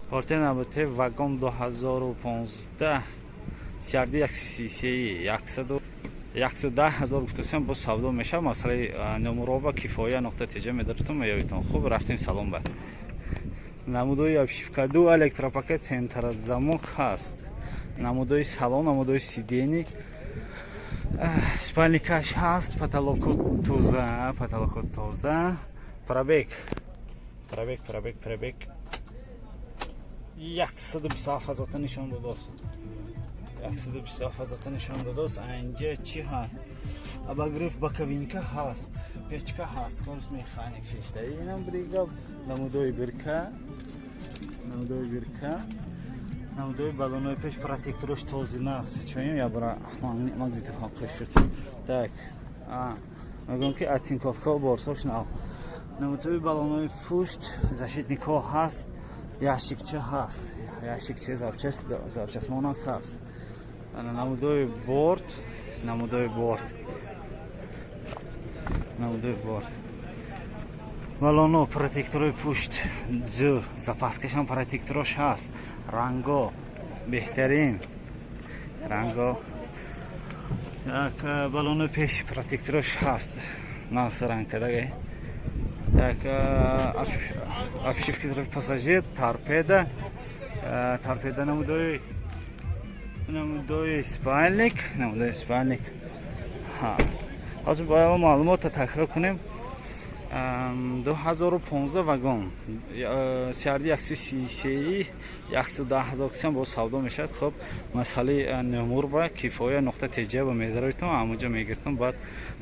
Форте набате вагон 2015 CRD 133, 110 000 гуфтасем, боз савдо мешавад. Масъалаи номуроба кифоя.тж медаратон, меёбитон. Хуб, рафтем. Салом ба намудои обшивка, ду электропакет, центр замок ҳаст, намудои салон, намудои сиденье, спальникаш ҳаст, потолоко тоза, потолоко тоза. Пробег, пробег, пробег, пробег 127 ҳазорта нишон додост, 127 ҳазорта нишон додост. Анҷа чӣ ҳаст? Обогрев боковинка ҳаст, печка ҳаст, скорость механик шишта. Инам брига, намудои бирка, намудои бирка, намудои балонои пеш, протекторош този нақс. Чунин ябра магнитофон қиш шуд. Так, мегӯям, ки оцинковка борсош нав, намудои балонои пушт, защитникҳо ҳаст, ящикча ҳаст, ящикча, запчастмонак ҳаст. Намудои борт, намудои борт, намудои борт, балоно, протекторои пушт зӯр, запаскашам протекторош ҳаст. Ранго беҳтарин ранго. Так, балонои пеш протекторош ҳаст, нағз ранг кардага. Так, обшивки тарафи пассажир, торпеда, торпеда, намудои спальник, намудои спальник. Ҳозир бояд маълумотро такрор кунем. 2015 вагон CRD 133, 110 000 кисам, боз савдо мешавад. Хуб, масъалаи номурба кифоя.тж ба медароитон, ҳамонҷо мегиртон, баъд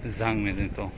занг мезанитон.